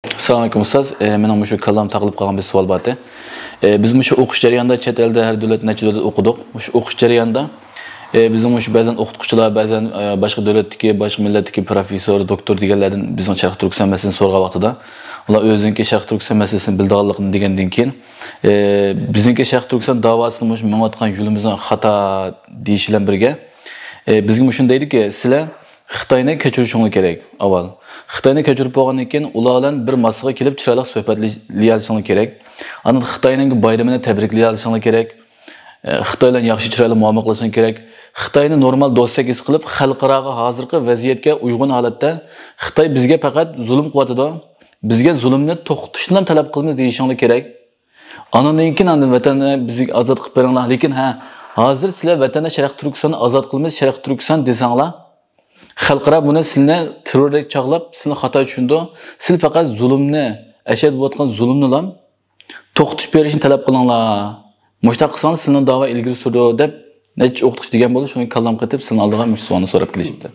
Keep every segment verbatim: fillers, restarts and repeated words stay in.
ئەسسالامۇئەلەيكۇم ئۇستاز. ئە، مېنىڭ مۇشۇ كاللام تاقىلىپ قالغان بىر سوئال بار ئىدى. ئە، بىز مۇشۇ ئوقۇش جەريانىدا چەت ئەلدە ھەر دۆلەت، نەچچە دۆلەتتە ئوقۇدۇق. مۇشۇ ئوقۇش جەريانىدا، ئە، بىزنىڭ مۇشۇ بەزەن ئوقۇتقۇچىلار، بەزەن، ئە، باشقا دۆلەتتىكى، باشقا مىللەتتىكى پروفېسسور، دوكتور دېگەنلەردىن بىزنىڭ شەرقىي تۈركىستان مەسىلىسىنى سورىغان ۋاقتىدا، ئۇلار ئۆزىنىڭكى شەرقىي تۈركىستان مەسىلىسىنى بىلىدىغانلىقىنى دېگەندىن كېيىن، ئە، بىزنىڭكى شەرقىي تۈركىستان داۋاسىدا مۇشۇ مېڭىۋاتقان يولىمىزنىڭ خاتا دېيىشى بىلەن بىرگە، ئە، بىزگە مۇشۇنى دەيدۇكى، سىلەر خىتاينى كەچۈرۈشۈڭلار كېرەك ئاۋۋال. خىتاينى كەچۈرۈپ بولغاندىن كېيىن، ئۇلار بىلەن بىر ماسىغا كېلىپ چىرايلىق سۆھبەتلىيەلىشىڭلار كېرەك. ئاندىن خىتاينىڭ بايرىمىنى تەبرىكلىيەلىشىڭلار كېرەك. ئە، خىتاي بىلەن ياخشى چىرايلىق مۇئامىلە قىلىشىڭلار كېرەك. خىتاينى نورمال دوستتەك ھېس قىلىپ، خەلقئاراغا ھازىرقى ۋەزىيەتكە ئۇيغۇن ھالەتتە خىتاي بىزگە پەقەت زۇلۇم قىلىۋاتىدۇ، بىزگە زۇلۇمنى توختىتىشنى تەلەپ قىلىمىز دېيىشىڭلار كېرەك. ئاندىن كېيىن ئاندىن ۋەتەننى بىزگە ئازاد قىلىپ بېرىڭلار. لېكىن ھە، ھازىر سىلەر ۋەتەننى شەرقىي تۈركىستاننى ئازاد قىلىمىز، شەرقىي تۈركىستان دېسەڭلار، خەلقئارا بۇنى سىلىنى تېررورلۇق چاغلاپ، سىلىنى خاتا چۈشىنىدۇ. سىلەر پەقەت زۇلۇمنى، ئەشەد بولۇۋاتقان زۇلۇمنىلا توختىتىپ بېرىشنى تەلەپ قىلىڭلار. مۇشۇنداق قىلساڭلار سىلىنىڭ داۋا ئىلگىرى سۈرىدۇ، دەپ نەچچە ئوقۇتقۇچى دېگەن بولدى. شۇڭا كاللام قېتىپ سىلىنى ئالدىغا مۇشۇ سوئالنى سوراپ كېلىشىپتۇ.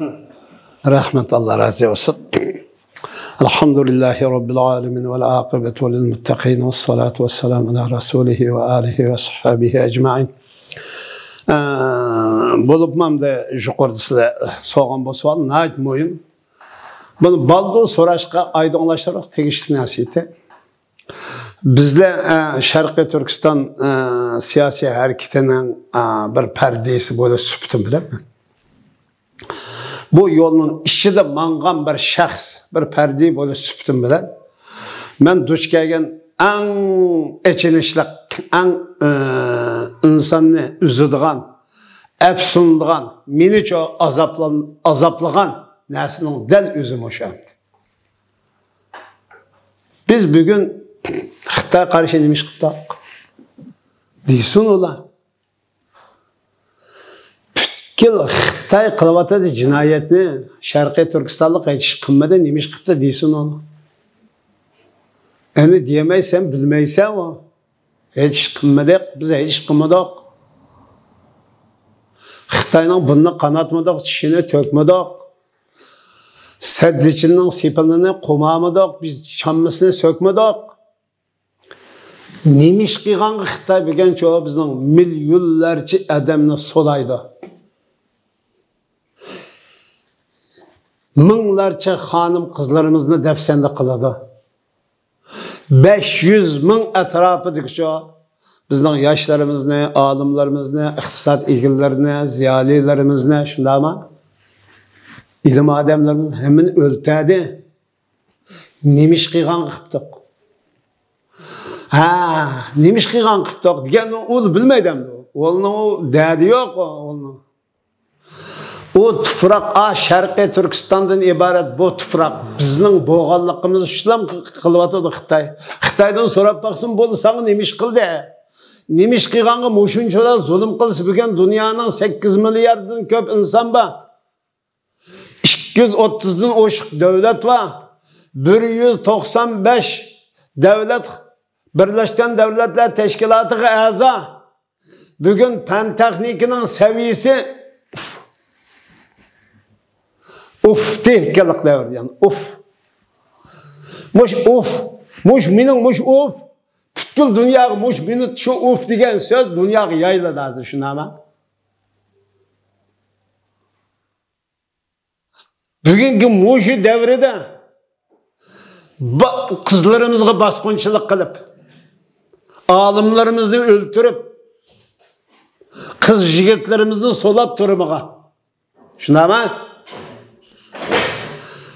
رەھمەت، ئاللا رازى بولسۇن. الحمد لله رب العالمين والعاقبة للمتقين والصلاة والسلام على رسوله وآله وصحبه أجمعين. ئە، بولۇپمۇ ئەمدى يۇقىرىدا سىلەر سورىغان بۇ سوئال ناھايىتى مۇھىم. بۇنى بالدۇر سوراشقا ئايدىڭلاشتۇرۇپ تېگىشلىك نەرسە ئىدى. بىزلەر، ئە، شەرقىي تۈركىستان، ئە، سىياسىي ھەرىكىتىنىڭ، ئە، بىر پەردىسى بولۇش سۈپىتىم بىلەن، بۇ يولنىڭ ئىچىدە ماڭغان بىر شەخس، بىر پەردى بولۇش سۈپىتىم بىلەن، مەن دۇچ كەلگەن ئەڭ ئېچىنىشلىق، ئەڭ، ئە، ئىنساننى ئۈزىدىغان، ئەپسۇنىدىغان، مېنىچۇ ئازابلان-، ئازابلىغان نەرسىنىڭ دەل ئۆزى مۇشۇ ئەمدى. بىز بۈگۈن خىتاي قارشى نېمە ئىش قىپتۇق؟ دېسۇن ئۇلار. پۈتكۈل خىتاي قىلىۋاتىدۇ جىنايەتنى. شەرقىي تۈركىستانلىق ھېچ ئىش قىلمىدى، نېمە ئىش قىپتۇ دېسۇن ئۇلار. ئەنە دېيەلمەيسەن، بىلمەيسەن ئۇ. ھېچ ئىش قىلمىدۇق، بىز ھېچ ئىش قىلمىدۇق. خىتاينىڭ بۇرنىنى قاناتمىدۇق، چىشىنى تۆكمىدۇق. سەددىچىننىڭ سېپىلىنى قومامىدۇق، بىز چاممىسىنى سۆكمىدۇق. نېمە ئىش قىلغانغا خىتاي بۈگۈنچە بىزنىڭ مىليونلارچە ئادەمنى سولايدۇ؟ مىڭلارچە خانىم قىزلىرىمىزنى دەپسەندە قىلىدۇ. بەش يۈز مىڭ ئەتراپىدىكىچۇ بىزنىڭ ياشلىرىمىزنى، ئالىملىرىمىزنى، ئىقتىساد ئىگىلىرىنى، زىيالىيلىرىمىزنى، شۇنداقمۇ؟ ئىلىم ئادەملىرىمىزنى ھەممىنى ئۆلتۈردى. نېمە ئىش قىلغانغا قىپتۇق؟ ھە، نېمە ئىش قىلغانغا قىپتۇق دېگەننى ئۇ بىلمەيدۇ ئەمدى. ئۇنىڭ ئۇ دەردى يوق ئۇنىڭ. ئۇ تۇپراق، ئا، شەرقىي تۈركىستاندىن ئىبارەت بۇ تۇپراق بىزنىڭ بولغانلىقىمىز ئۈچۈنلا قىلىۋاتىدۇ خىتاي. خىتايدىن سوراپ باقسۇن، بولدى، ساڭا نېمە ئىش قىلدى؟ نېمە ئىش قىلغانغا مۇشۇنچىلا زۇلۇم قىلسا، بۈگۈن دۇنيانىڭ سەككىز مىلياردتىن كۆپ ئىنسان بار. ئىككى يۈز ئوتتۇزدىن ئوشۇق دۆلەت بار. بىر يۈز توقسان بەش دۆلەت بىرلەشكەن دۆلەتلەر تەشكىلاتىغا ئەزا. بۈگۈن پەن تېخنىكىنىڭ سەۋىيىسى ئۇف دېگەنلىك دەۋر، يەنى ئۇف. مۇش ئۇف، مۇش مېنىڭ مۇش ئۇف. پۈتكۈل دۇنياغا مۇش مېنى شۇ ئۇف دېگەن سۆز دۇنياغا يايىلدى ھازىر، شۇنداقمۇ؟ بۈگۈنكى مۇشۇ دەۋردە با-، قىزلىرىمىزغا باسقۇنچىلىق قىلىپ، ئالىملىرىمىزنى ئۆلتۈرۈپ، قىز يىگىتلىرىمىزنى سولاپ تۇرمىغان. شۇنداقمۇ؟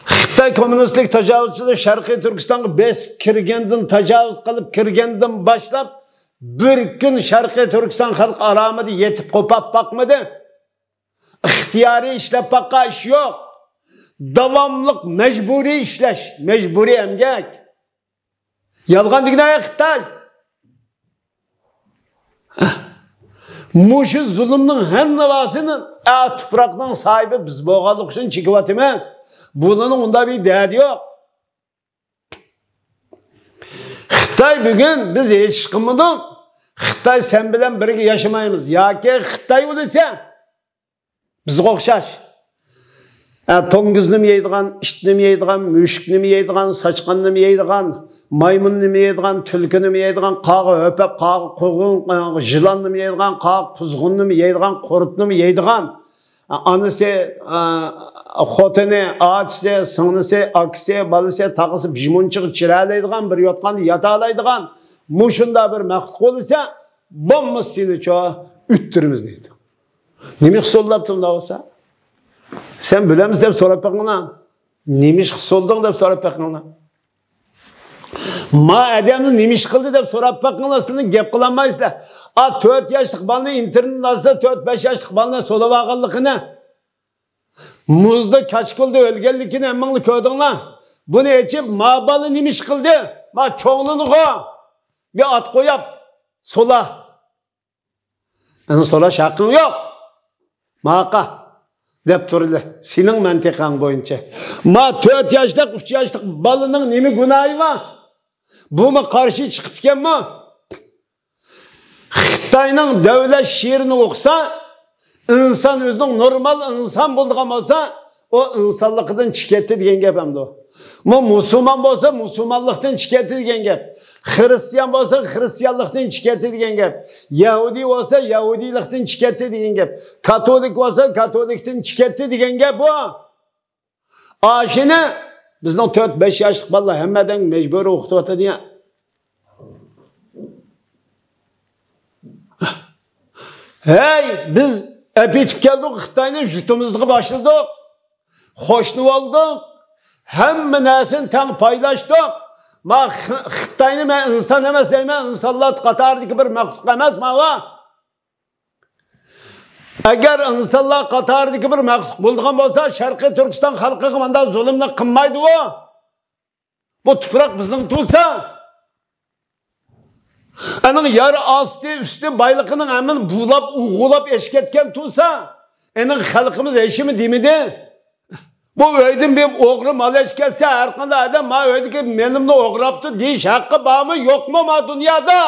خىتاي كوممۇنىستلىك تاجاۋۇزچىلىرى شەرقىي تۈركىستانغا بېسىپ كىرگەندىن، تاجاۋۇز قىلىپ كىرگەندىن باشلاپ، بىر كۈن شەرقىي تۈركىستان خەلق ئارامىدا يېتىپ قوپاپ باقمىدى. ئىختىيارىي ئىشلەپ باققان ئىش يوق. داۋاملىق مەجبۇرىي ئىشلەش، مەجبۇرىي ئەمگەك. يالغان دېگىنە خىتاي. مۇشۇ زۇلۇمنىڭ ھەممىسىنى ئا تۇپراقنىڭ ساھىبى بىز بولغانلىقى ئۈچۈن چېكىۋاتىمىز. بۇنىڭ ئۇنداق بىر دەردى يوق. خىتاي بۈگۈن بىز ھېچ ئىش قىلمىدۇق. خىتاي سەن بىلەن بىرگە ياشىمايمىز. ياكى خىتاي بولسا بىزگە ئوخشاش. ئە، توڭگۇزنىمۇ يەيدىغان، ئىتنىمۇ يەيدىغان، مۈشۈكنىمۇ يەيدىغان، ساچقاننىمۇ يەيدىغان، مايمۇننىمۇ يەيدىغان، تۈلكىنىمۇ يەيدىغان، قاغا، ھۆپەپ، قاغا، قوغۇن، ئە، يىلاننىمۇ يەيدىغان، قاغا، قۇزغۇننىمۇ يەيدىغان، قۇرتنىمۇ يەيدىغان، ئانىسى، ئا، خوتۇنى، ئاچىسى، سىڭلىسى، ئاكىسى، بالىسى، تاغىسى بىر مۇنچىغا چىرالايدىغان، بىر ياتقاندا ياتالايدىغان مۇشۇنداق بىر مەخلۇق بولسا، بولمىسا سېنىچۇ ئۆتتۈرىمىز دەيدۇ. نېمە ئىشقا سوللاپتۇ ئۇنداق بولسا؟ سەن بىلەمسەن دەپ سوراپ بېقىڭلار. نېمە ئىشقا سولدۇڭ دەپ سوراپ بېقىڭلار. ما ئادەمنى نېمە ئىش قىلدى دەپ سوراپ بېقىڭلار، سىلەر گەپ قىلالمايسىلەر. ئا، تۆت ياشلىق بالىنى ئىنتېرنېتتا، تۆت بەش ياشلىق بالىنى سولاپ ئالغانلىقىنى، مۇزدا كاچكۇلدا ئۆلگەنلىكىنى ھەممىڭلار كۆردۈڭلار. بۇنى ئېچىپ، ما بالا نېمە ئىش قىلدى؟ ما چوڭلىنىغۇ بىر ئات قوياپ سولا. ئەنە سوراش ھەققىڭ يوق. ماقا دەپ تۇرىلى. سېنىڭ مەنتىقەڭ بويىچە. ما تۆت ياشلىق، ئۈچ ياشلىق بالىنىڭ نېمە گۇناھى بار؟ بۇمۇ قارشى چىقىپتىكەنمۇ؟ خىتاينىڭ دۆلەت شېئىرىنى ئوقۇسا، ئىنسان ئۆزىنىڭ نورمال ئىنسان بولىدىغان بولسا، ئۇ ئىنسانلىقىدىن چىقىپ كەتتى دېگەن گەپ ئەمدى. بۇ مۇسۇلمان بولسا، مۇسۇلمانلىقتىن چىقىپ كەتتى دېگەن گەپ. خىرىستىيان بولسا، خىرىستىيانلىقتىن چىقىپ كەتتى دېگەن گەپ. يەھۇدىي بولسا، يەھۇدىيلىقتىن چىقىپ كەتتى دېگەن گەپ. كاتولىك بولسا، كاتولىكتىن چىقىپ كەتتى دېگەن گەپ بۇ. ئاشۇنى بىزنىڭ تۆت، بەش ياشلىق بالىلار ھەممە ئادەمگە مەجبۇرىي ئوقۇتۇۋاتىدۇ يا. ھەي، بىز ئەپېتىپ كەلدۇق، خىتاينى يۇرتىمىزغا باشلىدۇق. قوشنى بولدۇق. ھەممە نەرسىنى تەڭ پايلاشتۇق. ما خ-، خىتاينى مەن ئىنسان ئەمەس دەيمەن، ئىنسانلار قاتارىدىكى بىر مەخلۇق ئەمەس ماۋۇ. ئەگەر ئىنسانلار قاتارىدىكى بىر مەخلۇق بولىدىغان بولسا، شەرقىي تۈركىستان خەلقىگە مۇنداق زۇلۇمنى قىلمايدۇ. بۇ تۇپراق بىزنىڭ تۇرسا، ئەنىڭ يەر ئاستى، ئۈستى بايلىقىنىڭ ھەممىنى بۇلاپ، ئوغرىلاپ ئېچىپ كەتكەن تۇرسا، ئەنىڭ خەلقىمىز ھېچنېمە دېمىدى. بۇ ئۆيدىن بىر ئوغرى مال ئېچىپ كەتسە، ھەر قانداق ئادەم، ما ئۆيدىكى مېلىمنى ئوغرىلاپتۇ دېيىش ھەققى بارمۇ، يوقمۇ ما دۇنيادا؟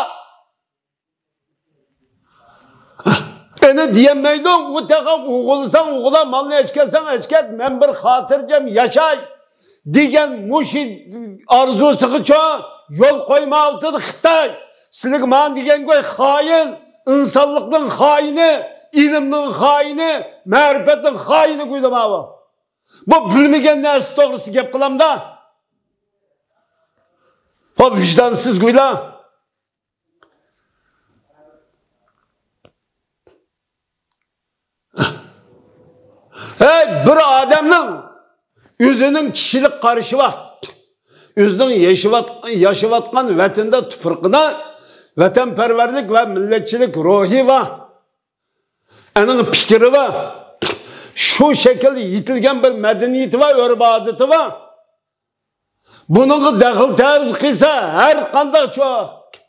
ئەنە دېيەلمەيدۇ، ئۇ تېخى ئوغرىلىساڭ ئوغرىلا، مالنى ئەچكەتسەڭ ئەچكەت، مەن بىر خاتىرجەم ياشاي دېگەن مۇشۇ ئارزۇسىغىچۇ يول قويمايۋاتىدۇ خىتاي. سىلىگە مانا دېگەن گوي خائىن، ئىنسانلىقنىڭ خائىنى، ئىلىمنىڭ خائىنى، مەرىپەتنىڭ خائىنى گۇيلا ماۋۇ. بۇ بىلمىگەن نەرسە توغرىسىدا گەپ قىلامدا. بۇ ۋىجدانسىز گۇيلا. ھەي، بىر ئادەمنىڭ ئۆزىنىڭ كىشىلىك قارىشى بار. ئۆزىنىڭ ياشىۋات-، ياشاۋاتقان ۋەتىنىدە، تۇپرىقىدا ۋەتەنپەرۋەرلىك ۋە مىللەتچىلىك روھى بار. ئەنىڭ پىكرى بار. شۇ شەكىلدە يېتىلگەن بىر مەدەنىيىتى بار، ئۆرپ-ئادىتى بار. بۇنىڭغا دەخلى تەرۇز قىلسا، ھەر قانداق چوق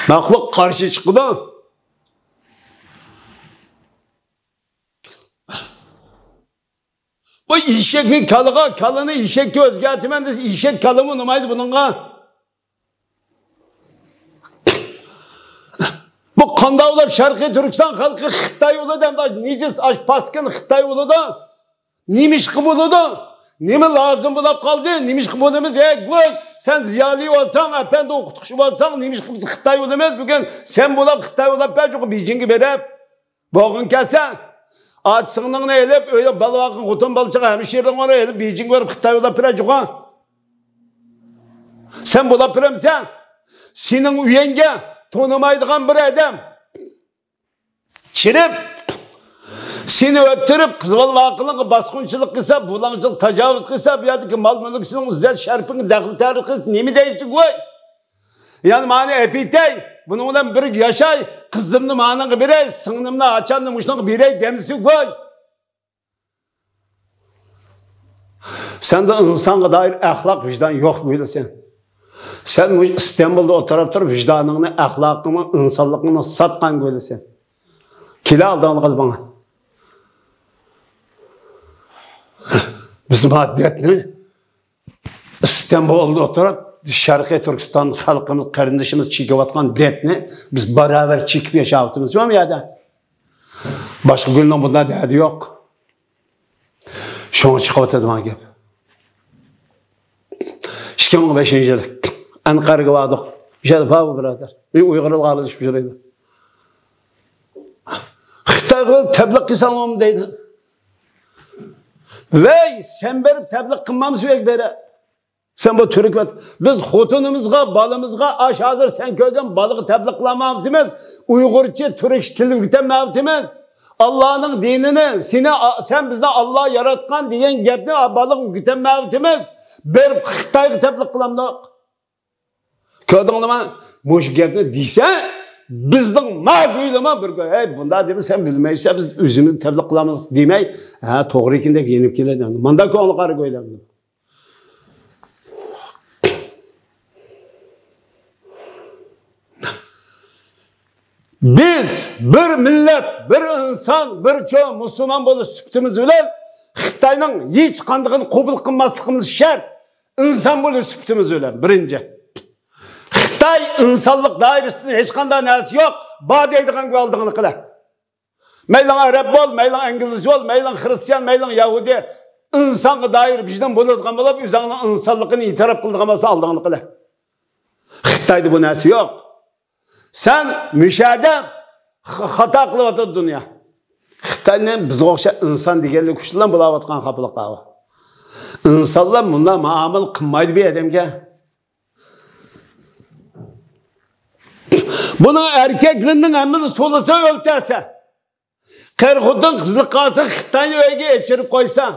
مەخلۇق قارشى چىقىدۇ. بۇ ئېشەكنى كالىغا، كالىنى ئېشەككە ئۆزگەرتىمەن دېسە، ئېشەك كالىمۇ ئۇنىمايدۇ بۇنىڭغا. بۇ قانداق بولۇپ شەرقىي تۈركىستان خەلقى خىتاي بولىدۇ، ئەمدى نىجىس، ئاش پاسكىن خىتاي بولىدۇ؟ نېمىشقا بولىدۇ؟ نېمە لازىم بولۇپ قالدى؟ نېمىشقا بولىمىز؟ ھەي گۇي، سەن زىيالىي بولساڭ، ئەپەندى ئوقۇتقۇچى بولساڭ، نېمىشقا بىز خىتاي بولىمىز؟ بۈگۈن سەن بولاپ خىتاي بولاپ بەر، چوقۇم بېيجىڭگە بېرىپ. بولغۇن كەلسە، ئاچا سىڭلىڭنى ئېلىپ، ئۆيدە بالا باققان خوتۇن بالىچىغا، ھەمشىرىلىرىڭنى ئېلىپ بېيجىڭگە بېرىپ خىتاي بولاپ بېرە چوقۇم. سەن بولاپ بېرەمسەن؟ سېنىڭ ئۆيۈڭگە تونۇمايدىغان بىر ئادەم چىرىپ، سېنى ئۆلتۈرۈپ، قىز بالا باققانلىققا باسقۇنچىلىق قىلسا، بۇلاڭچىلىق، تاجاۋۇز قىلسا، بۇ يەردىكى مال مۈلكىڭ، ئىززەت شەرىپىڭگە دەخلى تەرۇز قىلسا، نېمە دەيسىز گۇي؟ يەنى مانى ئەپىتەي، بۇنىڭ بىلەن بىرگە ياشاي، قىزىمنى مانىڭغا بېرەي، سىڭلىمنى، ئاچامنى مۇشۇنىڭغا بېرەي دەمسىز گۇي؟ سەندە ئىنسانغا دائىر ئەخلاق، ۋىجدان يوق بولىسەن. سەن مۇشۇ ئىستانبۇلدا ئولتۇرۇپ تۇرۇپ، ۋىجدانىڭنى، ئەخلاقىڭنى، ئىنسانلىقىڭنى ساتقان بولىسەن. كېلە ئالدىڭغا ماڭا. بىز ما دەردنى ئىستانبۇلدا ئولتۇرۇپ، شەرقىي تۈركىستان خەلقىمىز، قېرىندىشىمىز چېكىۋاتقان دەردنى بىز باراۋەر چېكىپ ياشاۋاتىمىز. شۇ يەردە. باشقا گۈلنىڭ بۇنداق دەردى يوق. شۇڭا چىقىۋاتىدۇ مانا گەپ. ئىككى مىڭ بەشىنچى يىل ئەنقەرگە باردۇق. ئۇ يەردە بار بۇ بۇرادەر. مەن ئۇيغۇرلارغا ئارىلىشىپ يۈرىدۇ. خىتايغا بېرىپ تەبلىغ قىلساڭمۇ دەيدۇ. ۋەي، سەن بېرىپ تەبلىغ قىلمامسەن ئۆيگە بېرە؟ سەن بۇ تۈرك ۋەت-، بىز خوتۇنىمىزغا، بالىمىزغا، ئاش ھازىر سەن كۆرگەن بالىغا تەبلىغ قىلالمايۋاتىمىز. ئۇيغۇرچە، تۈركچە تىلىگە كۆتۈرمەيۋاتىمىز. ئاللانىڭ دىنىنى، سېنى، سەن بىزنى ئاللا ياراتقان دېگەن گەپنى بالىغا كۆتۈرمەيۋاتىمىز. بېرىپ خىتايغا تەبلىغ قىلامدۇق. كۆردۈڭلارمۇ؟ مۇشۇ گەپنى دېسە، بىزنىڭ ماگۈيلىمۇ بىر گۆ-، ھەي، بۇنداق دېمە، سەن بىلمەيسەن، بىز ئۆزىمىز تەبلىق قىلامىز دېمەي، ھە، توغرا ئىكەن دەپ يېنىپ كېلىدۇ. ماندا كۆڭلى قارا گۆيلەمدۇ. بىز بىر مىللەت، بىر ئىنسان، بىر چوڭ مۇسۇلمان بولۇش سۈپىتىمىز بىلەن خىتاينىڭ ھېچ قاندىقىنى قوبۇل قىلماسلىقىمىز شەرت. ئىنسان بولۇش سۈپىتىمىز بىلەن، بىرىنچى. خىتاي ئىنسانلىق دائىرىسىدىن ھېچقانداق نەرسە يوق. بار دەيدىغان گۆ ئالدىڭىنى قىلە. مەيلىڭ ئەرەب بول، مەيلىڭ ئىنگلىز بول، مەيلىڭ خرىستىيان، مەيلىڭ يەھۇدىي. ئىنسانغا دائىر ۋىجدان بولىدىغان بولۇپ، ئۆزۈڭنىڭ ئىنسانلىقىنى ئېتىراپ قىلىدىغان بولسا، ئالدىڭىنى قىلە. خىتايدا بۇ نەرسە يوق. سەن مۇشەدە خ-، خاتا قىلىۋاتىدۇ دۇنيا. خىتاينى بىزگە ئوخشاش ئىنسان دېگەنلىك ئۈچۈنلا بولاۋاتقان خاپىلىقلار بار. ئىنسانلار مۇنداق مۇئامىلە قىلمايدۇ بىر ئادەمگە. بۇنىڭ ئەركەكلىرىنىڭ ھەممىسى سولىسا ئۆلتۈرسە. قېرى خوتۇن قىزلىق قالسا خىتاينى ئۆيگە ئېچىرىپ قويسا.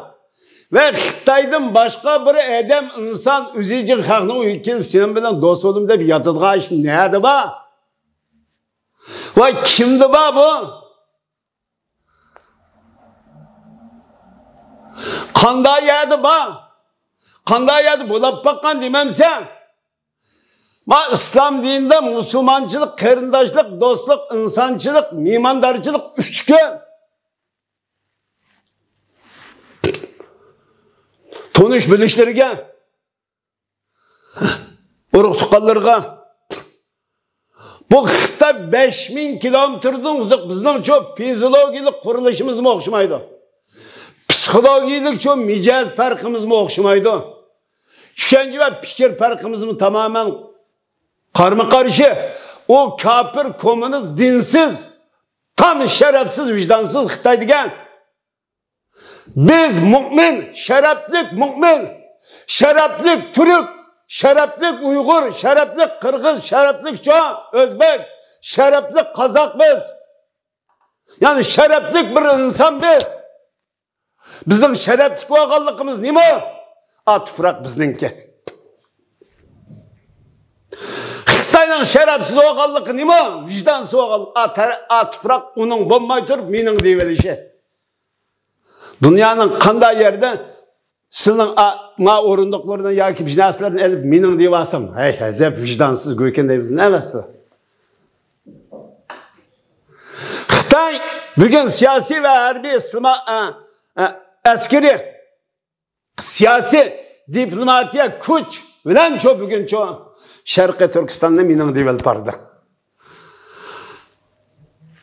ۋە خىتايدىن باشقا بىر ئادەم ئىنسان ئۆزى جىق خەقنىڭ ئۆيىگە كېلىپ سېنىڭ بىلەن دوست بولدۇم دەپ ياتىدىغان ئىش نەدە بار؟ ۋاي كىمدە بار بۇ؟ قانداق يەردە بار؟ قانداق يەردە بولاپ باققان دېمەمسەن؟ ما ئىسلام دىنىدا مۇسۇلمانچىلىق، قېرىنداشلىق، دوستلۇق، ئىنسانچىلىق، مېھماندارچىلىق ئۈچ كۈن. تونۇش بىلىشلىرىگە، ئۇرۇق تۇغقانلىرىغا. بۇ خىتاي بەش مىڭ كىلومېتىردىن ئۇزاق، بىزنىڭچۇ فىزىولوگىيىلىك قۇرۇلۇشىمىزمۇ ئوخشىمايدۇ. پسىخولوگىيىلىكچۇ مىجەز پەرقىمىزمۇ ئوخشىمايدۇ. چۈشەنچە ۋە پىكىر پەرقىمىزمۇ تامامەن قارمۇ قارشى. ئۇ كاپىر، كوممۇنىست، دىنسىز، تام شەرەپسىز، ۋىجدانسىز خىتاي دېگەن. بىز مۇئمىن، شەرەپلىك مۇئمىن، شەرەپلىك تۈرك، شەرەپلىك ئۇيغۇر، شەرەپلىك قىرغىز، شەرەپلىك چوڭ ئۆزبەك، شەرەپلىك قازاق بىز. يەنى شەرەپلىك بىر ئىنسان بىز. بىزنىڭ شەرەپلىك بولغانلىقىمىز نېمە؟ ئا تۇپراق بىزنىڭكى. خىتاينىڭ شەرەپسىز بولغانلىقى نېمە؟ ۋىجدانسىز بولغانلىقى. ئا تەر-، ئا تۇپراق ئۇنىڭ بولماي تۇرۇپ مېنىڭ دېيىۋېلىشى. دۇنيانىڭ قانداق يەردە سىلىنىڭ ئا-، ما ئورۇندۇقلىرىدىن ياكى بىر نەرسىلەردىن ئېلىپ مېنىڭ دېيىۋالسام، ھەي، ھەزەپ، ۋىجدانسىز گۆكەن دەيمىز، نەۋەسى. خىتاي بۈگۈن سىياسىي ۋە ھەربىي ئىسلاما-، ئە، ئە، ئەسكىرىي، سىياسىي، دىپلوماتىيە كۈچ بىلەنچۇ بۈگۈنچۇ شەرقىي تۈركىستاننى مېنىڭ دېيىۋېلىپ باردى.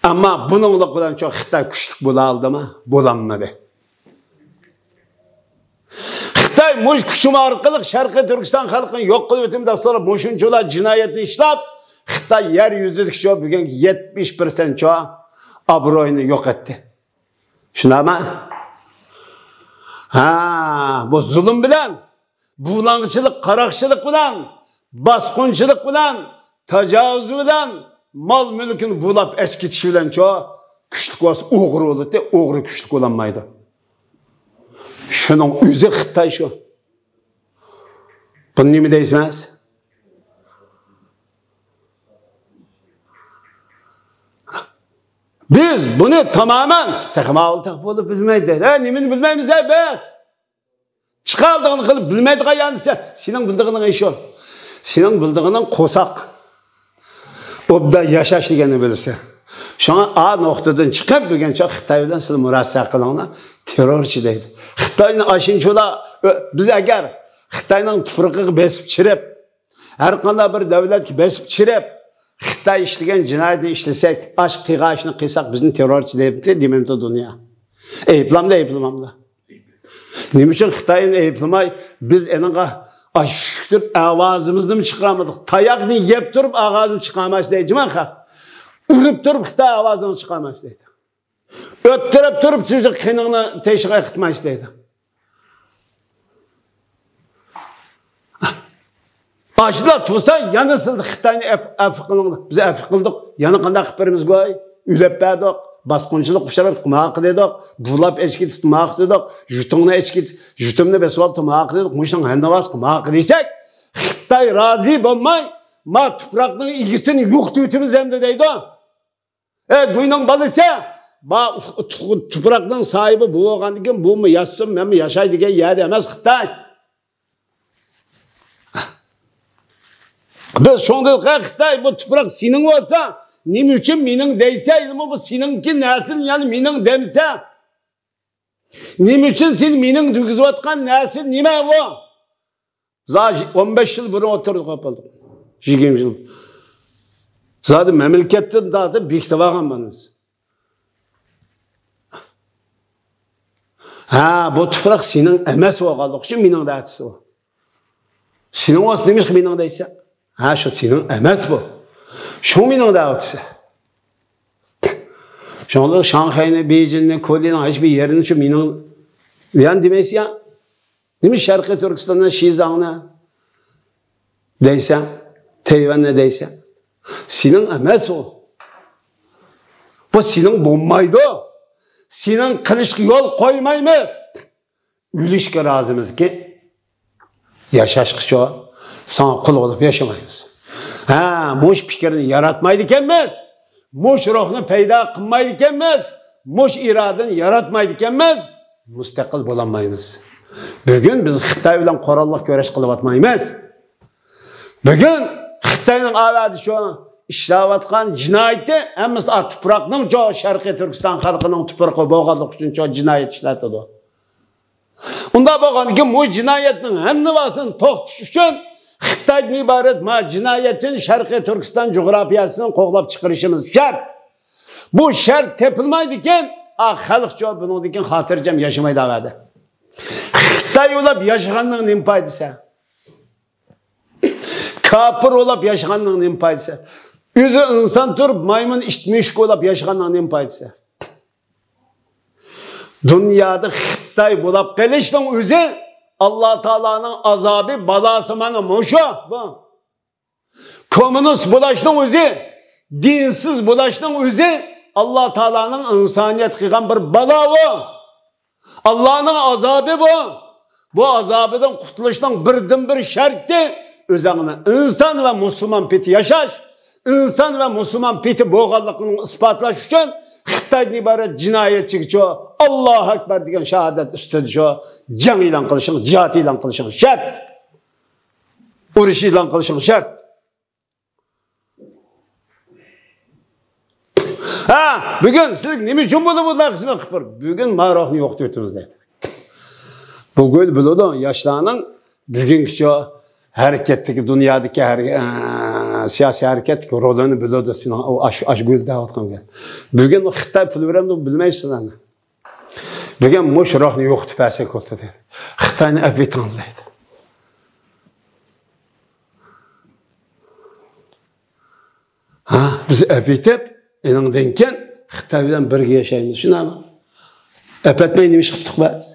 ئەمما بۇنىڭلىق بىلەنچۇ خىتاي كۈچلۈك بولالدىمۇ؟ بولالمىدى. خىتاي مۇشۇ كۈچۈم ئارقىلىق شەرقىي تۈركىستان خەلقىنى يوق قىلىۋېتىمەن دەپ سوراپ، مۇشۇنچىلا جىنايەتنى ئىشلەپ، خىتاي يەر يۈزىدىكىچۇ بۈگۈنكى يەتمىش پىرسەنتچۇ ئابرۇيىنى يوقاتتى. شۇنداقمۇ؟ ھا، بۇ زۇلۇم بىلەن، بۇلاڭچىلىق، قاراقچىلىق بىلەن، باسقۇنچىلىق بىلەن، تاجاۋۇز بىلەن مال-مۈلكىنى بۇلاپ ئەچ كېتىش بىلەنچۇ، كۈچلۈك بولسا ئوغرى بولىدۇ، ئوغرى كۈچلۈك بولالمايدۇ. شۇنىڭ ئۆزى خىتاي شۇ. بۇنى نېمە دەيسىز؟ بىز بۇنى تامامەن تېخىمۇ ئالدىغا بولۇپ بىلمەيدۇ. ھە، نېمىنى بىلمەيمىز ھە بىز؟ چىقالدىغىنى قىلىپ بىلمەيدىغان يەرنى سە-، سېنىڭ بىلىدىغىنىڭ ئىشى يوق. سېنىڭ بىلىدىغىنىڭ قورساق. ئوبدان ياشاش دېگەننى بىلىسەن. شۇڭا ئا نۇقتىدىن چىقىپ بۈگۈنچە خىتاي بىلەن سىلەر مۇراسىئە قىلىڭلار. تېررورچى دەيدۇ. خىتاينى ئاشۇنچىلا، ئۆ-، بىز ئەگەر خىتاينىڭ تۇپرىقىغا بېسىپ چىرىپ، ھەر قانداق بىر دۆلەتكە بېسىپ چىرىپ، خىتاي ئىشلىگەن جىنايەتنى ئىشلىسەك، ئاش قىلغان ئىشنى قىلساق، بىزنى تېررورچى دەيمتى، دېمەمتى دۇنيا؟ ئەيىبلامدۇ، ئەيىبلىمامدۇ؟ نېمە ئۈچۈن خىتاينى ئەيىبلىمەي، بىز ئېنىڭغا ئاش شۈكتۈرۈپ ئاۋازىمىزنىمۇ چىقارمىدۇق؟ تاياقنى يەپ تۇرۇپ ئاۋازىنى چىقارماس دەيدىما خەق. ئۇرۇپ تۇرۇپ خىتاي ئاۋازىنى چىقارماس دەيدۇ. ئۆتتۈرۈپ تۇرۇپ سىزنىڭ قېنىڭنى تېشىغا ئېقىتماس دەيدۇ. ئاشۇنداق تۇرسا يەنە سىز خىتاينى ئەپ-، ئەپۇ قىلىڭلار. بىز ئەپۇ قىلدۇق. يەنە قانداق قىلىپ بېرىمىز گۇي؟ ئۆلۈپ بەردۇق. باسقۇنچىلىق ئۇچراتتۇق، ماقۇل دېدۇق. بۇلاپ ئېچىپ كېتىپ ماقۇل دېدۇق. يۇتۇڭنى ئېچىپ كېتىپ، يۇتۇمنى بېسىۋاپتۇ، ماقۇل دېدۇق. مۇشۇنىڭ ھەننىۋاسقا ماقۇل دېسەك، خىتاي رازى بولماي، ما تۇپراقنىڭ ئىگىسىنى يوقىتىۋېتىمىز ئەمدى دەيدۇ. ئەي، گۇينىڭ بالىسى! با-، تۇپراقنىڭ ساھىبى بۇ بولغاندىن كېيىن، بۇمۇ ياشىسۇن، مەنمۇ ياشاي دېگەن يەردە ئەمەس خىتاي. بىز شۇڭدىن خىتاي، بۇ تۇپراق سېنىڭ بولسا، نېمە ئۈچۈن مېنىڭ دەيسە، يەنىمۇ بۇ سېنىڭكى نەرسىنى يەنە مېنىڭ دەمسە، نېمە ئۈچۈن سېنى مېنىڭ دېگۈزۈۋاتقان نەرسە نېمە بۇ؟ زادى ئون بەش يىل بۇرۇن ئوتتۇرىغا قويۇپ بولدۇق. يىگىرمە يىل. زادى مەملىكەتتىن تارتىپ بېكىتىپ ئالغان بولىمىز. ھە، بۇ تۇپراق سېنىڭ ئەمەس بولغانلىقى ئۈچۈن مېنىڭ دەۋاتىسەن. سېنىڭ بولسا نېمىشقا مېنىڭ دەيسەن؟ ھە، شۇ سېنىڭ ئەمەس بۇ. شۇ مېنىڭ دەۋاتىسەن. شۇڭا شاڭخەينى، بېيجىڭنى، كورېيەنىڭ ھېچ بىر يېرىنى شۇ مېنىڭ دېگەن دېمەيسەن يا. نېمە شەرقىي تۈركىستاننى، شىزاڭنى دەيسەن، تەيۋەننى دەيسەن. سېنىڭ ئەمەس ئۇ. بۇ سېنىڭ بولمايدۇ. سېنىڭ قىلىشقا يول قويمايمىز. ئۆلۈشكە رازىمىزكى، ياشاشقىچۇ ساڭا قۇل بولۇپ ياشىمايمىز. ھە، مۇش پىكىرنى ياراتمايدىكەنمىز. مۇش روھنى پەيدا قىلمايدىكەنمىز، مۇش ئىرادىنى ياراتمايدىكەنمىز، مۇستەقىل بولالمايمىز. بۈگۈن بىز خىتاي بىلەن قوراللىق كۈرەش قىلىۋاتمايمىز. بۈگۈن خىتاينىڭ ئاۋەدە شۇ ئىشلەۋاتقان جىنايىتى ھەممىسى ئا تۇپراقنىڭ شۇ شەرقىي تۈركىستان خەلقىنىڭ تۇپرىقى بولغانلىقى ئۈچۈن شۇ جىنايەت ئىشلىتىدۇ. ئۇنداق بولغاندىكىن، بۇ جىنايەتنىڭ ھەممىۋاسىنى توختىتىش ئۈچۈن خىتايدىن ئىبارەت ما جىنايەتچىنى شەرقىي تۈركىستان جۇغراپىيەسىدىن قوغلاپ چىقىرىشىمىز شەرت. بۇ شەرت تېپىلمايدىكەن، ئا خەلقچۇ بۇنىڭدىن كېيىن خاتىرجەم ياشىمايدۇ ئەۋەدە. خىتاي بولاپ ياشىغاننىڭ نېمە پايدىسى؟ كاپىر بولاپ ياشىغاننىڭ نېمە پايدىسى؟ ئۆزى ئىنسان تۇرۇپ، مايمۇن، ئىت، مۈشۈك بولاپ ياشىغاننىڭ نېمە پايدىسى؟ دۇنيادا خىتاي بولاپ قېلىشنىڭ ئۆزى ئاللا تائالانىڭ ئازابى، بالاسى مانا مۇشۇ. بۇ. كوممۇنىست بولۇشنىڭ ئۆزى، دىنسىز بولۇشنىڭ ئۆزى ئاللا تائالانىڭ ئىنسانىيەتكە قىلغان بىر بالا ئۇ. ئاللانىڭ ئازابى بۇ. بۇ ئازابىدىن قۇتۇلۇشنىڭ بىردىنبىر شەرتى ئۆزۈڭنى ئىنسان ۋە مۇسۇلمان پېتى ياشاش، ئىنسان ۋە مۇسۇلمان پېتى بولغانلىقىڭنى ئىسپاتلاش ئۈچۈن خىتايدىن ئىبارەت جىنايەتچىگىچۇ، ئاللاھۇ ئەكبەر دېگەن شاھادەت ئۈستىدە شۇ جەڭ ئېلان قىلىشىڭ، جىھاد ئېلان قىلىشىڭ شەرت. ئۇرۇش ئېلان قىلىشىڭ شەرت. ھە، بۈگۈن سىلەر نېمە ئۈچۈن بۇنى بۇنداق خىزمەت قىلىپ بار؟ بۈگۈن ما روھنى يوقىتىۋېتىمىز دەيدۇ. بۇ گۆل بىلىدۇ، ياشلارنىڭ بۈگۈنكى شۇ ھەرىكەتتىكى، دۇنيادىكى ھەر، ئە، سىياسىي ھەرىكەتتىكى رولىنى بىلىدۇ. سېنىڭ ئۇ ئاش، ئاش گۆل دەۋاتقان گۆل. بۈگۈن خىتاي پۇل بېرەمدۇ بىلمەيسىز سىلەرنى. بۈگۈن مۇشۇ روھنى يوقىتىپ بەرسەك بولدى دەيدۇ. خىتاينى ئەپىتىڭلار دەيدۇ. ھە، بىز ئەپىتىپ، ئېنىڭدىن كېيىن خىتاي بىلەن بىرگە ياشايمىز، شۇنداقمۇ؟ ئەپەتمەي نېمە ئىش قىپتۇق بىز؟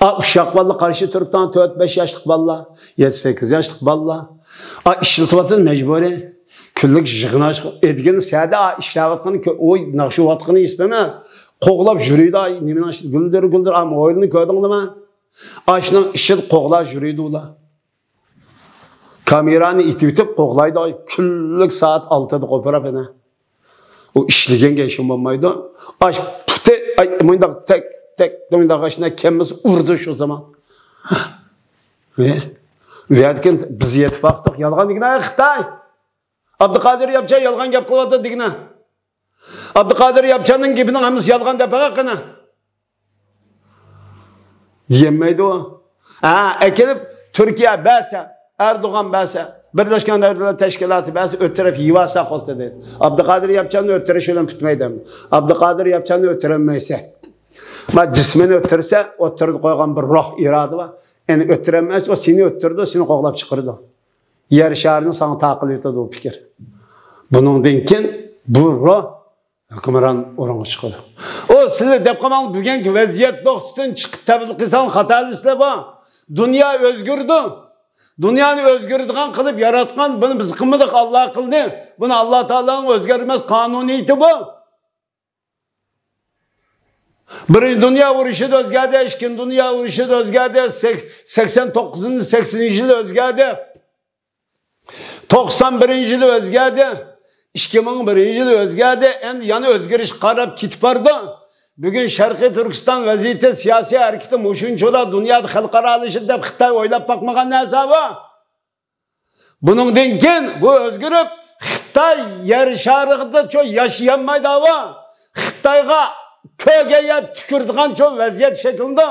ئا، ئۇششاق بالىلار قارشى تۇرۇپتۇ، تۆت، بەش ياشلىق بالىلار، يەتتە، سەككىز ياشلىق بالىلار. ئا، ئىشلىتىۋاتىدۇ مەجبۇرىي. كۈنلۈك يىغىناش، ئەدىگىنى سەدە، ئا، ئىشلەۋاتقىنى كۆ-، ئۇ ناخشا ئۇۋاتقىنى ھېس بەرمەس. قوغلاپ يۈرىدۇ، ئا، نېمىنىڭ ئىچىدە گۈلدۈر، گۈلدۈر، ئا، مويلىنى كۆردۈڭلارمۇ؟ ئاشنىڭ ئىچىدە قوغلاپ يۈرىدۇ ئۇلار. كامېرانى ئېتىۋېتىپ قوغلايدۇ، كۈنلۈك سائەت ئالتىدا قوپۇرۇپ يەنە. ئۇ ئىشلىگەنگە ئىشىم بولمايدۇ. ئاش پۇتى، ئاي، مۇنداق تەك، تەك، مۇنداق ئاشنا كەممىسى ئۇرىدۇ شۇ زامان. ئۇ يەردىكى بىز يېتىپ باقتۇق. يالغان دېگىنە خىتاي. ئابدۇقادىر ياپچان يالغان گەپ قىلىۋاتىدۇ دېگىنە. ئابدۇقادىر ياپچاننىڭ گېپىنىڭ ھەممىسى يالغان دەپ بېقىڭ قېنى. دېيەلمەيدۇ. ھە، ئەكېلىپ تۈركىيە بەرسە، ئەردوغان بەرسە، بىرلەشكەن دۆلەتلەر تەشكىلاتى بەرسە، ئۆتتۈرۈپ يېۋالسا قىلدى دەيدۇ. ئابدۇقادىر ياپچاننى ئۆتتۈرۈش بىلەن پۈتمەيدۇ. ئابدۇقادىر ياپچاننى ئۆتتۈرەلمەيسە. ما جىسمىنى ئۆتتۈرسە، ئوتتۇرىدا قويغان بىر روھ، ئىرادە بار. ئەنە ئۆتتۈرەلمەس، ئۇ سېنى ئۆتتۈرىدۇ، سېنى قوغلاپ چىقىرىدۇ. يەر شارىنى ساڭا تاقىلىۋېتىدۇ بۇ پىكىر. بۇنىڭدىن كېيىن بۇ روھ ھۆكۈمران ئورۇنغا چىقىدۇ. ئۇ سىلەر دەپ قالماڭ، بۈگۈنكى ۋەزىيەت نۇقتىسىدىن چىقىپ تەبىر قىلساڭ خاتا دەيسىلەر بار. دۇنيا ئۆزگىرىدۇ. دۇنيانى ئۆزگىرىدىغان قىلىپ ياراتقان، بۇنى بىز قىلمىدۇق، ئاللا قىلدى. بۇنى ئاللا تائالانىڭ ئۆزگەرمەس قانۇنىيىتى بۇ. بىرىنچى دۇنيا ئۇرۇشىدا ئۆزگەردى، ئىككىنچى دۇنيا ئۇرۇشىدا ئۆزگەردى، سەك-، سەكسەن توققۇزىنچى، سەكسىنىنچى يىلى ئۆزگەردى. توقسان بىرىنچى يىلى ئۆزگەردى. ئىككى مىڭ بىرىنچى يىلى ئۆزگەردى. ئەمدى يەنە ئۆزگىرىشكە قاراپ كېتىپ بارىدۇ. بۈگۈن شەرقىي تۈركىستان ۋەزىيىتى، سىياسىي ھەرىكىتى مۇشۇنچىلا دۇنيادا خەلقئارالىشىدۇ دەپ خىتاي ئويلاپ باقمىغان نەرسە بۇ. بۇنىڭدىن كېيىن بۇ ئۆزگىرىپ، خىتاي يەر شارىدا چو ياشىيالمايدۇ ھاۋا. خىتايغا كۆرگەن يەر تۈكۈرىدىغان چو ۋەزىيەت شەكىللىنىدۇ.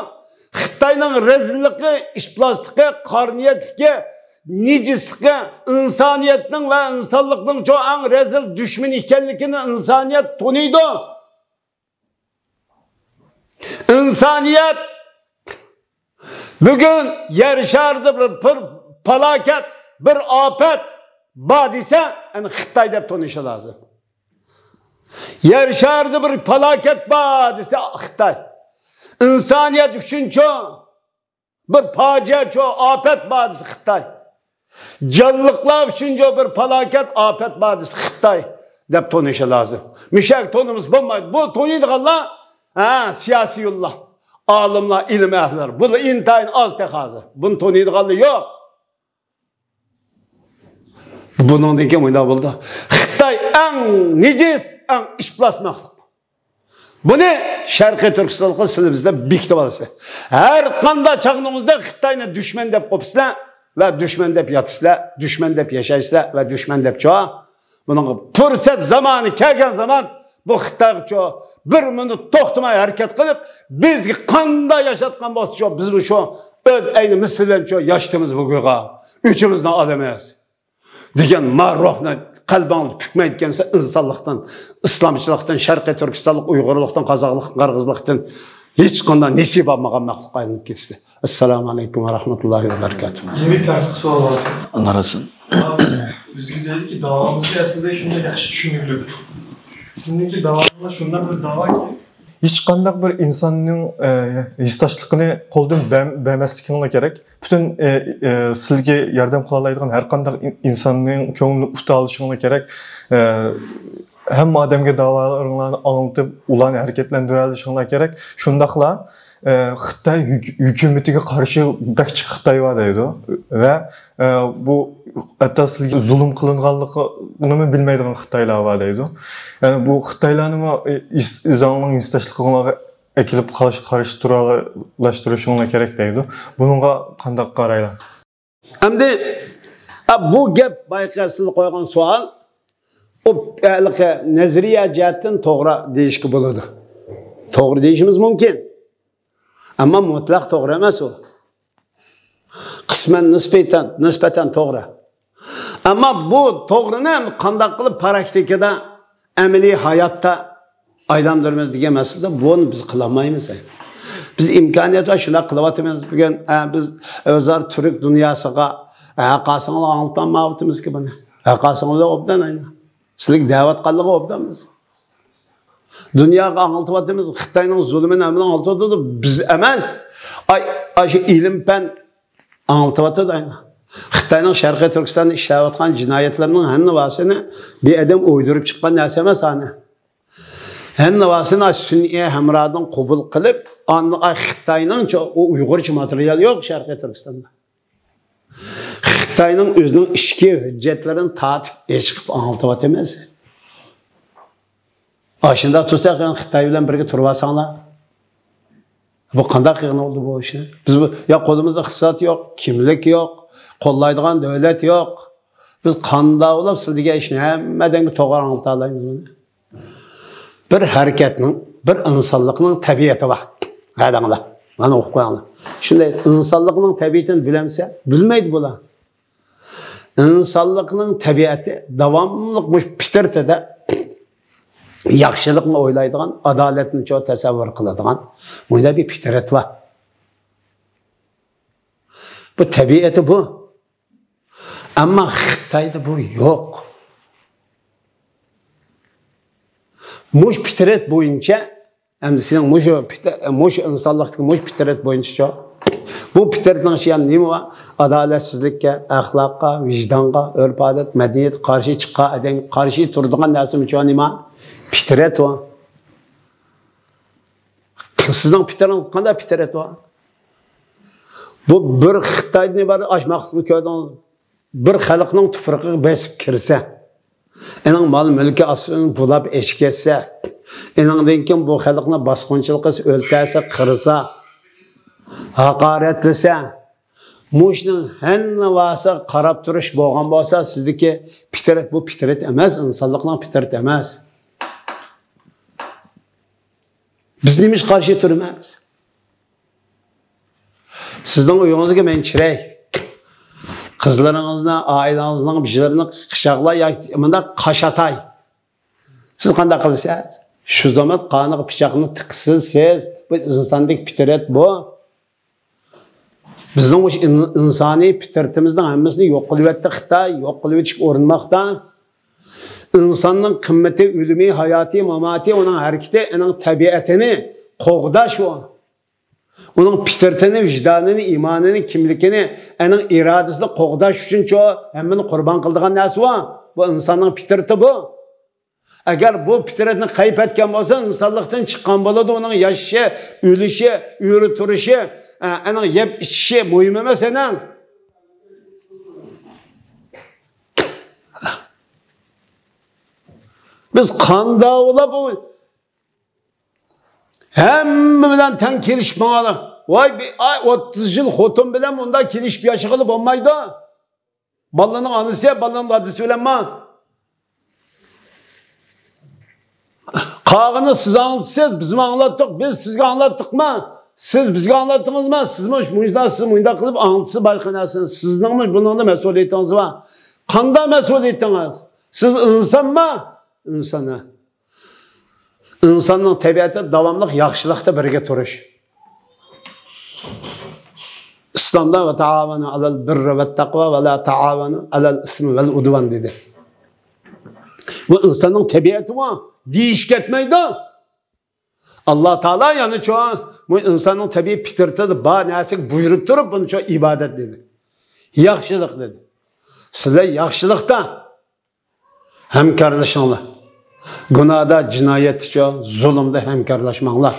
خىتاينىڭ رەزىللىكى، ئىپلاسلىقى، قارا نىيەتلىكى، نىجىسلىقى، ئىنسانىيەتنىڭ ۋە ئىنسانلىقنىڭ چو ئەڭ رەزىل دۈشمىنى ئىكەنلىكىنى ئىنسانىيەت تونۇيدۇ. ئىنسانىيەت بۈگۈن يەر شارىدا بىر، بىر پالاكەت، بىر ئاپەت بار دېسە، ئەنە خىتاي دەپ تونۇشى لازىم. يەر شارىدا بىر پالاكەت بار دېسە، خىتاي. ئىنسانىيەت ئۈچۈنچۇ بىر پاجىئەچۇ، ئاپەت بار دېسە، خىتاي. جانلىقلار ئۈچۈنچۇ بىر پالاكەت، ئاپەت بار دېسە، خىتاي دەپ تونۇشى لازىم. مۇشەك تونۇمىسا بولمايدۇ. بۇ تونۇيدىغانلار، ھە، سىياسىيونلار، ئالىملار، ئىلىم ئەھلىلەر. بۇلار ئىنتايىن ئاز تېخى ھازىر. بۇنى تونۇيدىغانلار يوق. بۇنىڭدىن كېيىن مۇنداق بولىدۇ. خىتاي ئەڭ نىجىس، ئەڭ ئىپلاس مەخلۇق. بۇنى شەرقىي تۈركىستانلىقلار سىلەر بىزدە بېكىتىپ ئالىسىلەر. ھەر قانداق چاغنىڭىزدا خىتاينى دۈشمەن دەپ قوپىسىلەر ۋە دۈشمەن دەپ ياتىسىلەر، دۈشمەن دەپ ياشايسىلەر ۋە دۈشمەن دەپ چۇ. بۇنىڭغا پۇرسەت زامانى كەلگەن زامان بۇ خىتايغا چۇ بىر مىنۇت توختىماي ھەرىكەت قىلىپ، بىزگە قانداق ياشاتقان بولسا چۇ، بىزمۇ شۇ ئۆز ئەينىمىز بىلەن چۇ ياشىتىمىز بۇ گۇيغا. ئۆچىمىزنى ئالىمىز. دېگەن ما روھنى قەلبىڭلار پۈكمەيدىكەنسە، ئىنسانلىقتىن، ئىسلامچىلىقتىن، شەرقىي تۈركىستانلىق ئۇيغۇرلۇقتىن، قازاقلىق، قىرغىزلىقتىن ھېچقانداق نېسىپ ئالمىغان مەخلۇققا ئايلىنىپ كېتىسىلەر. ئەسسالامۇ ئەلەيكۇم ۋە رەھمەتۇللاھى ۋە بەرىكاتۇھ. بىزگە بىر تارتلىق سوئال بار. ئاللا رازى بولسۇن. بىزگە دەيدىكى، داۋامىزغا ئەسلىدە شۇنداق ياخشى چۈشىنىگلىك. سىزنىڭكى داۋاڭىز شۇنداق بىر داۋاكى، ھېچقانداق بىر ئىنساننىڭ، ئە، ھېسداشلىقىنى قولدىن بەر-، بەرمەسلىكىڭلار كېرەك. پۈتۈن، ئە، ئە، سىلەرگە ياردەم قىلالايدىغان ھەر قانداق ئىن-، ئىنساننىڭ كۆڭلىنى ئۇتالىشىڭلار كېرەك. ئە، ھەممە ئادەمگە داۋالىرىڭلارنى ئاڭلىتىپ، ئۇلارنى ھەرىكەتلەندۈرەلىشىڭلار كېرەك. شۇنداقلا، ئە، خىتاي ھۆك-، ھۆكۈمىتىگە قارشى بەك جىق خىتاي بار دەيدۇ. ۋە، ئە، بۇ ھەتتا سىلەرگە زۇلۇم قىلىنغانلىقىنىمۇ بىلمەيدىغان خىتايلار بار دەيدۇ. يەنى بۇ خىتايلارنىمۇ، ئە، ئىس-، ئۆزۈڭلارنىڭ ھېسداشلىقىڭلارغا ئەكېلىپ قارشى، قارشى تۇرالاشتۇرۇشۇڭلار كېرەك دەيدۇ. بۇنىڭغا قانداق قارايلا؟ ئەمدى، ئا، بۇ گەپ بايىقى سىز قويغان سوئال، ئۇ ھېلىقى نەزەرىيە جەھەتتىن توغرا دېيىشكە بولىدۇ. توغرا دېيىشىمىز مۇمكىن. ئەمما مۇتلەق توغرا ئەمەس ئۇ. قىسمەن نىسبەتەن، نىسبەتەن توغرا. ئەمما بۇ توغرىنى قانداق قىلىپ پراكتىكىدا، ئەمەلىي ھاياتتا ئايلاندۇرىمىز دېگەن مەسىلىدە بۇنى بىز قىلالمايمىز. بىز ئىمكانىيەت بار، شۇنداق قىلىۋاتىمىز. بۈگۈن، ئە، بىز ئۆزئارا تۈرك دۇنياسىغا، ئە، ھەققاسىڭلار ئاڭلىتالمايۋاتىمىزكى بۇنى. ھەققاسىڭلار ئوبدان ئاينا. سىلەرگە دەۋەت قىلغانلىقى ئوبدانمىز. دۇنياغا ئاڭلىتىۋاتىمىز، خىتاينىڭ زۇلۇمىنى ھەممىنى ئاڭلىتىۋاتىدۇ، بىز ئەمەس. ئاي، ئاشۇ ئىلىم پەن ئاڭلىتىۋاتىدۇ ئاينا. خىتاينىڭ شەرقىي تۈركىستاندا ئىشلەۋاتقان جىنايەتلىرىنىڭ ھەممىسىنى بىر ئادەم ئويدۇرۇپ چىققان نەرسە ئەمەس ئانى. ھەممىسىنى سۈنئىي ھەمراھدىن قوبۇل قىلىپ، ئاندىن خىتاينىڭچە ئۇ ئۇيغۇرچە ماتېرىيال يوق شەرقىي تۈركىستاندا. خىتاينىڭ ئۆزىنىڭ ئىچكى ھۆججەتلىرىنى تارتىپ ئېچىقىپ ئاڭلىتىۋاتىمىز. ئاشۇنداق تۇرساق، يەنە خىتاي بىلەن بىرگە تۇرۇۋالساڭلار. بۇ قانداق قىلغىنى بولدى بۇ ئىشنى؟ بىز بۇ، يا قولىمىزدا ئىقتىساد يوق، كىملىك يوق، قوللايدىغان دۆلەت يوق. بىز قانداق بولۇپ سىز دېگەن ئىشنى ھەممە ئادەمگە توغرا ئاڭلىتالايمىز بۇنى؟ بىر ھەرىكەتنىڭ، بىر ئىنسانلىقنىڭ تەبىئىتى بار. ھەدەڭلار. مانا ئوقۇپ قويۇڭلار. شۇنداق ئىنسانلىقنىڭ تەبىئىتىنى بىلەمسە؟ بىلمەيدۇ بۇلار. ئىنسانلىقنىڭ تەبىئىتى داۋاملىق مۇشۇ پىترىتىدە، ياخشىلىقنى ئويلايدىغان، ئادالەتنى چوڭ تەسەۋۋۇر قىلىدىغان مۇنداق بىر پىترەت بار. بۇ تەبىئىتى بۇ. ئەمما خىتايدا بۇ يوق. مۇش پىترەت بويىچە، ئەمدى سېنىڭ مۇشۇ پىت-، مۇشۇ ئىنسانلىقتىكى مۇشۇ پىترەت بويىچە شۇ. بۇ پىترەتنىڭ ئىچىدە نېمە بار؟ ئادالەتسىزلىككە، ئەخلاققا، ۋىجدانغا، ئۆرپ-ئادەت، مەدەنىيەتكە قارشى چىققان ئادەمگە قارشى تۇرىدىغان نەرسىمۇ شۇ نېمە؟ پىترەت ئۇ. سىزنىڭ پىترىڭىز قانداق پىترەت ئۇ؟ بۇ بىر خىتايدىن ئىبارەت ئاچماقلىقنى كۆردىڭىز. بىر خەلقنىڭ تۇپرىقىغا بېسىپ كىرسە، ئېنىڭ مال-مۈلكى ئاستىدىن بۇلاپ ئېشىپ كەتسە، ئېنىڭدىن كېيىن بۇ خەلقنى باسقۇنچىلىق قىلسا، ئۆلتۈرسە، قىرسا، ھاقارەتلىسە، مۇشۇنىڭ ھەممە ۋاسىتە قاراپ تۇرۇش بولغان بولسا، سىزدىكى پىترەت بۇ پىترەت ئەمەس، ئىنسانلىقنىڭ پىترىتى ئەمەس. بىز نېمىشقا قارشى تۇرىمىز؟ سىزنىڭ ئۆيىڭىزگە مەن كىرەي. قىزلىرىڭىزنى، ئائىلىڭىزنىڭ بىرلىرىنى قىچاقلاي ياكى مۇنداق قاشاتاي. سىز قانداق قىلىسىز؟ شۇ زامات قانىغا پىچاقنى تىقىسىز سىز. بۇ ئىنساندىكى پىترەت بۇ. بىزنىڭ مۇشۇ ئىن-، ئىنسانىي پىترىتىمىزنىڭ ھەممىسىنى يوق قىلىۋەتتى خىتاي، يوق قىلىۋېتىشكە ئۇرۇنماقتا. ئىنساننىڭ قىممىتى، ئۆلۈمى، ھاياتى، ماماتى، ئۇنىڭ ھەرىكىتى، ئۇنىڭ تەبىئىتىنى قوغداش ئۇ. ئۇنىڭ پىترىتىنى، ۋىجدانىنى، ئىمانىنى، كىملىكىنى، ئەنىڭ ئىرادىسىنى قوغداش ئۈچۈنچۇ ھەممىنى قۇربان قىلىدىغان نەرسە بار. بۇ ئىنساننىڭ پىترىتى بۇ. ئەگەر بۇ پىترەتنى قەيپ ئەتكەن بولسا، ئىنسانلىقتىن چىققان بولىدۇ. ئۇنىڭ ياشىشى، ئۆلۈشى، ئۆرە تۇرۇشى، ئە، ئەنىڭ يەپ ئىچىشى مۇھىم ئەمەس ئەنەڭ. بىز قانداق بولۇپ بۇ ھەممە بىلەن تەڭ كېلىشىپ ماڭالا. ۋاي، بىر ئاي، ئوتتۇز يىل خوتۇن بىلەن مۇنداق كېلىشىپ ياشىغىلى بولمايدۇ. بالىنىڭ ئانىسى، بالىنىڭ دادىسى بىلەنما؟ قالغىنى سىز ئاڭلىتىسىز، بىزمۇ ئاڭلاتتۇق، بىز سىزگە ئاڭلاتتۇقما؟ سىز بىزگە ئاڭلاتتىڭىزما؟ سىزمۇ مۇشۇنداق، سىز مۇنداق قىلىپ ئاڭلىتىسىز باشقا نەرسىنى. سىزنىڭمۇ بۇنىڭدا مەسئۇلىيىتىڭىز بار. قانداق مەسئۇلىيىتىڭىز؟ سىز ئىنسانما؟ ئىنسان. ئىنساننىڭ تەبىئىتى داۋاملىق ياخشىلىقتا بىرگە تۇرۇش. ئىسلامدا «ۋە تائاۋانۇ ئەلەل بىررى ۋەت تەقۋا ۋە لا تائاۋانۇ ئەلەل ئىسمى ۋەل ئۇدۋان» دېدى. بۇ ئىنساننىڭ تەبىئىتى بۇ. دېيىش كەتمەيدۇ. ئاللا تائالا يەنە چوڭ، بۇ ئىنساننىڭ تەبىئىي پىترىتىدە بار نەرسىگە بۇيرۇپ تۇرۇپ، بۇنى چوڭ ئىبادەت دېدى. ياخشىلىق دېدى. سىلەر ياخشىلىقتا ھەمكارلىشىڭلار. گۇناھدا، جىنايەتتىچۇ، زۇلۇمدا ھەمكارلاشماڭلار.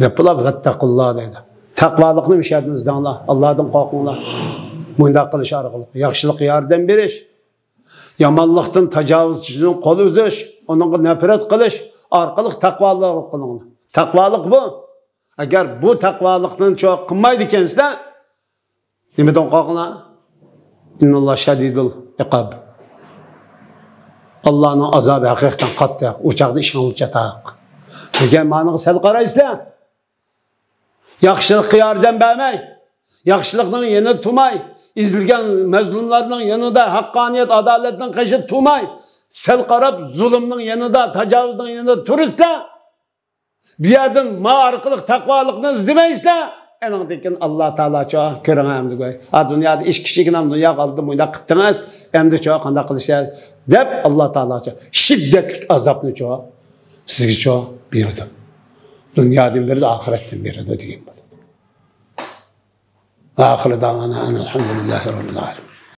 دەپ بۇلار «ۋەتتەقۇللا» دەيدۇ. تەقۋالىقنى مۇشۇ يەردىن ئىزدەڭلار. ئاللادىن قورقۇڭلار. مۇنداق قىلىش ئارقىلىق ياخشىلىققا ياردەم بېرىش، يامانلىقتىن، تاجاۋۇزچىدىن قول ئۈزۈش، ئۇنىڭغا نەپرەت قىلىش ئارقىلىق تەقۋالىق قىلىڭلار. تەقۋالىق بۇ. ئەگەر بۇ تەقۋالىقنى چوڭ قىلمايدىكەنسىلەر، نېمىدىن قورقۇڭلار؟ «ئىنناللا شەدىدۇل ئىقاب». ئاللانىڭ ئازابى ھەقىقەتەن قاتتىق. ئۇ چاغدا ئىشىڭلار چاتاق. دېگەن مانىغا سەل قارايسىلەر. ياخشىلىققا ياردەم بەرمەي، ياخشىلىقنىڭ يېنىدا تۇرماي، ئېزىلگەن مەزلۇملارنىڭ يېنىدا، ھەققانىيەت، ئادالەتنىڭ قېشىدا تۇرماي، سەل قاراپ زۇلۇمنىڭ يېنىدا، تاجاۋۇزنىڭ يېنىدا تۇرىسىلەر. بۇ يەردىن ما ئارقىلىق تەقۋالىقنى ئىزدىمەيسىلەر. ئەنىڭدىن كېيىن ئاللا تائالاچۇ كۆرۈڭ ئەمدى گوي. ھا، دۇنيادا ئىش كىچىككىنە دۇنياغا ئالدى مۇنداق قىپتىڭىز. ئەمدىچۇ قانداق قىلىسىز؟ دەپ ئاللا تائالاچۇ شىددەتلىك ئازابنىچۇ سىزگىچۇ بېرىدۇ. دۇنيادىن بېرىدۇ، ئاخىرەتتىن بېرىدۇ دېگەن بولىدۇ. ئاخىر داۋانا ئەنىلھەمدۇلىللاھى رەببىل ئالەمىن.